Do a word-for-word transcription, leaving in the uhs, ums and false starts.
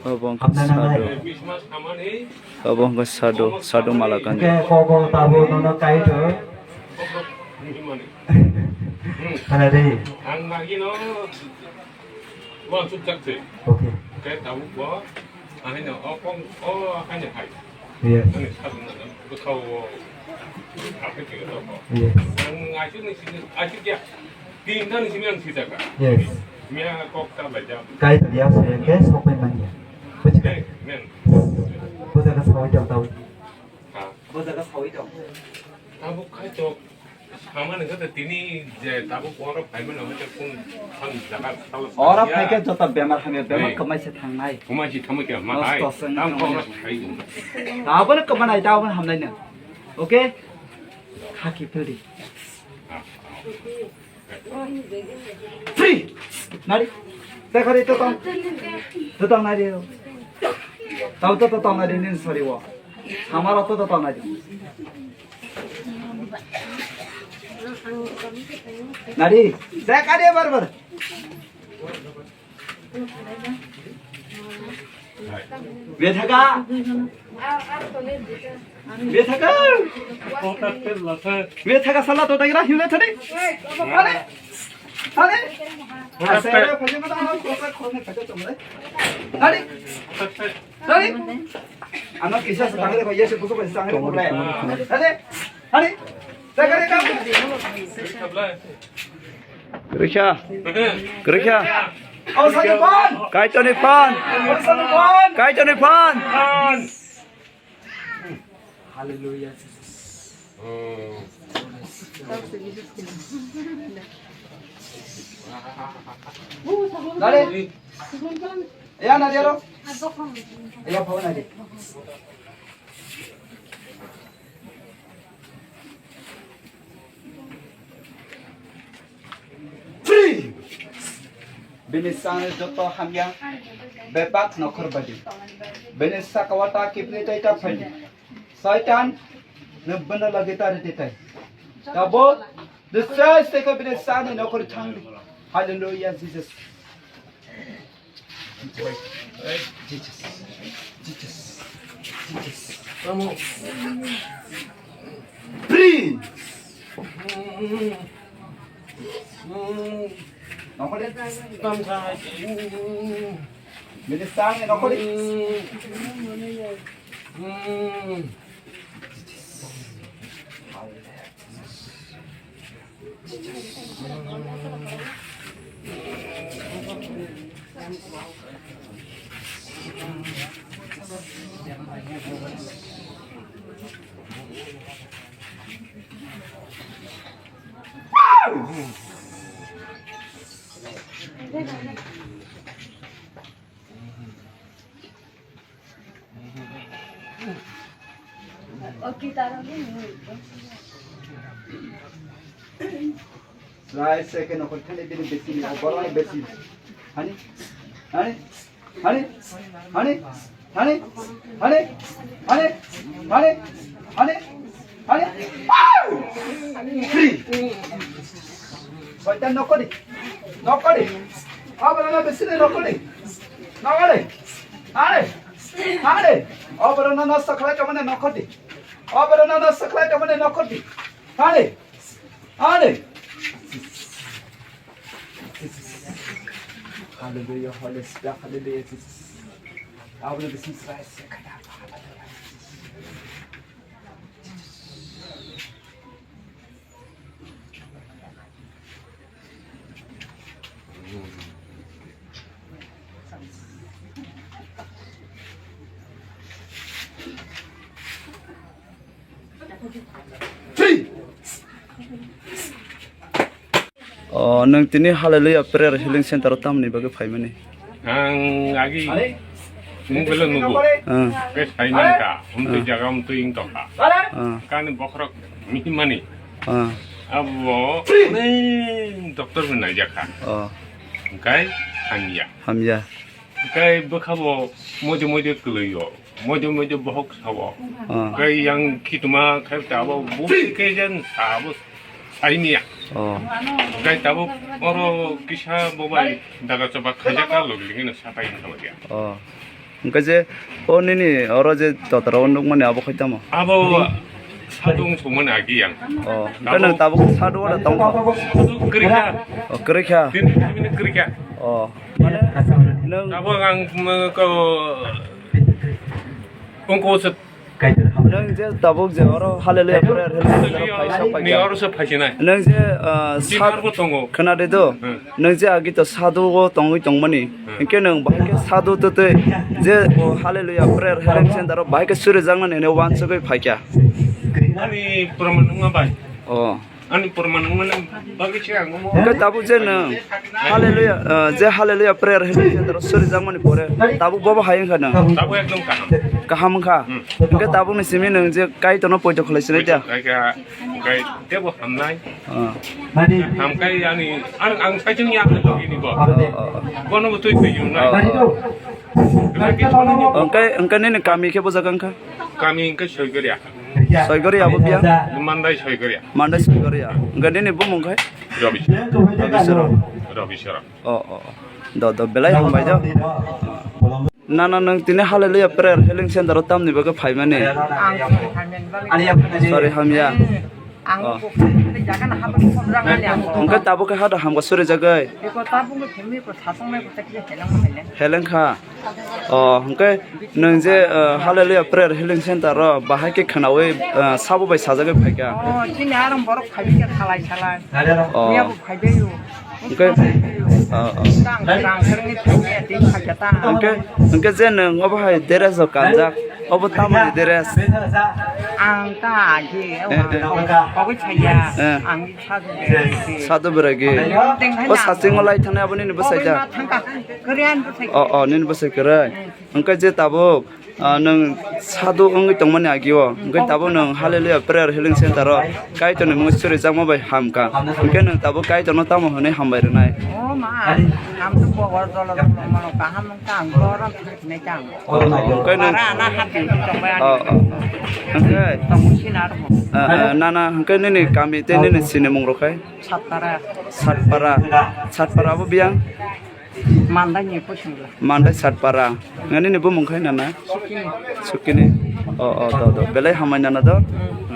Obo wngkha sadhu, sadhu Malakandi. Oke, kobo tabo nono kaito. Khana de. Ang lagi no. Wa chuk chak se. Oke. Oke, tabo bo. Ani no, o kong, o ani hai. Yes. Ani sab na, bwkhao o, apni twi rw ko. Yes. Ang achu ni sini, achu kya? Tin dan sini ang sita ka. Yes. Mia kok ta ba jam. Kai ta dia se ke sok pe man ya. Buji ka? Eh, men. Buji ka sa wai jam tau. Ha. Buji ka sa wai jam. Tabuk khai chok. Samani khe tini je tabuk oro phaimani hwnkhe kung thang jaga salo oro salo phaikhe ya. Joto bemar hamya, bemar kwmai se thangnai. Kwmai se thamwi khe ma hai. Nosto se wngkha. Tam kok oro phai. Tabuk kwmanai, tabuk hamnai no. Okay? Khaki pwdi. Free! Nari? Dekhari to tong. To tong nari. Tau to to tong nari nin sori wo. Hamaro to to tong nari. Nari, saya kade bar bar. Bethaka. Bethaka. Bethaka sala to tangira himle thani. Thani. Thani. Asai phajima da hal ko sa khone khaja chomle. Thani. Thani. Ano kisa sa thangre ko yese busu ko sa thangre ko le. Thani. Thani. Thangre ka. Kwrwikha. Kwrwikha. Kaitoni phan. Kaitoni phan. Hallelujah, Jesus. Dale. Ya, nadie ro. Ya, por nadie. Free! Bini sani joto hamya bebak nokhor badi. Bini sakao ta kipni tai ta phadi. Saitan, nwng bini logi ta ridi tai. Tabo, the church tei khe bini sani nokhor thangdi. Hallelujah, Jesus. Jesus. Jesus. Jesus. Free. Nokoli. Bini sani nokoli. Rai second of thani bini besi ni, borok ni besi. Hani? Hani? Hani? Hani? Free. Soitan nokori. Nokori. Abrana besi ni nokori. Nokori. Are. Are. Abrana no sakhlai tomane nokori. Abrana no sakhlai tomane nokori. Are. Are. Hallelujah, Holy Spirit, hallelujah, Jesus. Abrana besi ni Christ. O, nwng tini Hallelujah Prayer Healing Center o tamni bagwi phaimani? Ang agi mobile nugo. Ah. Ke sai nangka, umtwi jaga umtwi wng tongkha. Ah. Kani bokhorok mihimani. Ah. Abo onek doctor bai naijakha. Oh. Hwnkhe hamya. Hamya. Hwnkhe bwkhabo moide moide kwlwio, moide moide bohok sao. Ah. Hwnkhe yang khituma khe abo bui khe jen sabo saimya. Oh. Gai tabuk oro kisa bobai daga choba khaijak ka logiligi no sapai no khabadia. Oh. Hwnkhe je o nini oro je totra o nukmani abo khai tamo? Abo sadung sumani agi yang. Oh. Hwnkhe nwng tabuk sadu oro tongkha? Sadu kwrwikha. Oh, kwrwikha. Tini tini kwrwikha. Oh. Mane nwng tabuk ang ko ungko se Nwng je tabuk je oro hallelujah prayer hallelujah prayer ni oro se phaisinai. Nwng je, ah, sad- tongo. Khwnadi do. Hmm. Nwng je agi to sadhu o tongwi tongmani. Hmm. Hinkhe nwng bahai khe sadhu twtwi je o hallelujah prayer healing center o bahai khe surijakmani hwnwi wansugwi phaikha. Ani praman wngma bai. Oh. Ani porman wngmani bagwi se ang omo. Hwnkhe tabuk je nwng hallelujah, ah, je hallelujah prayer hwnwi je daro surijakmani pore tabuk bobo hai wngkha nwng? Tabuk ekdom kaham. Kaham wngkha? Hmm. Hwnkhe tabukni simi nwng je Kaitorno poito khlai sinai da? Poito khlai kha, khlai tebo hamnai. Ah. Hamkai ani, ang, ang saichung ya ani logi ni bo. Oh, oh, oh. Bono bo twi twi yung nai. Oh, oh. Hwnkhe, hwnkhe nini kami khe bo jaga wngkha? Kami wngkhe Soigoria. Soigoria abo biya? Mandai Soigoria. Mandai Soigoria. Hwnkhe nini bumung khai? Rabi. Rabi Soro. Rabi Soro. Oh, oh, oh. Do, do, belai hambai do. Nana, nwng tini hallelujah prayer healing center o tamni bagwi phaimani? Ang sorry hamya. Sorry hamya. Hmm. Ang Oh. Jaga na habo khobra ngali ang. Hwnkhe tabuk khe hada hamkha suri jagwi? Biko tabuk ni phimni ko sasong nai ko takya helang helang. Helang kha. Oh, hwnkhe nwng je, uh, Hallelujah Prayer Healing Center ro bahai khe khwnawi, uh, sabo bai sajagwi phaikha. Oh, chini arang borok phaibi khe salai salai. Oh. Miya bo phaibaio. Hwnkhe, uh, uh. Tang tang serengni phaiya, tei phaikha ta. Hwnkhe, hwnkhe je nwng obo hai dress rok kanjak, obo tamoni dress? Ang ta agi, Eh, eh. Obo chaya, Eh. Ang Sadhu beragi. Sadhu beragi. Tengkha O na. Sachingo lai thangnai abo nini bwsai da? Obo ma thangka. Korean bwsai. Oh, oh, nini bwsai kwrwi. Hwnkhe je tabuk, ah, nwng sadhu wngwi tongmani agi o. Hwnkhe tabuk nwng Hallelujah Prayer Healing Center o Kaitorni mungwi surijakma bai hamkha. Hwnkhe nwng tabuk Kaitorno tamo hwnwi hambai rwnai? Oh, ma. Ang to bogor dolo dolo mano kaham wngkha ang borom thangsinai ta ang. Hwnkhe nwng Para ana hati tongbai Oh, ani. Oh. Hwnkhe, Tongwi sina armo. Ah, ah, nana, hwnkhe nini kami tei nini sinimung rok khai? Satpara. Satpara. Satpara abo biyang? Mandai ni Posongla. Mandai Satpara. Nga nini bumung khai nana? Sukini. Sukini. Oh, oh, do, do. Belai hambai nana do? Hmm.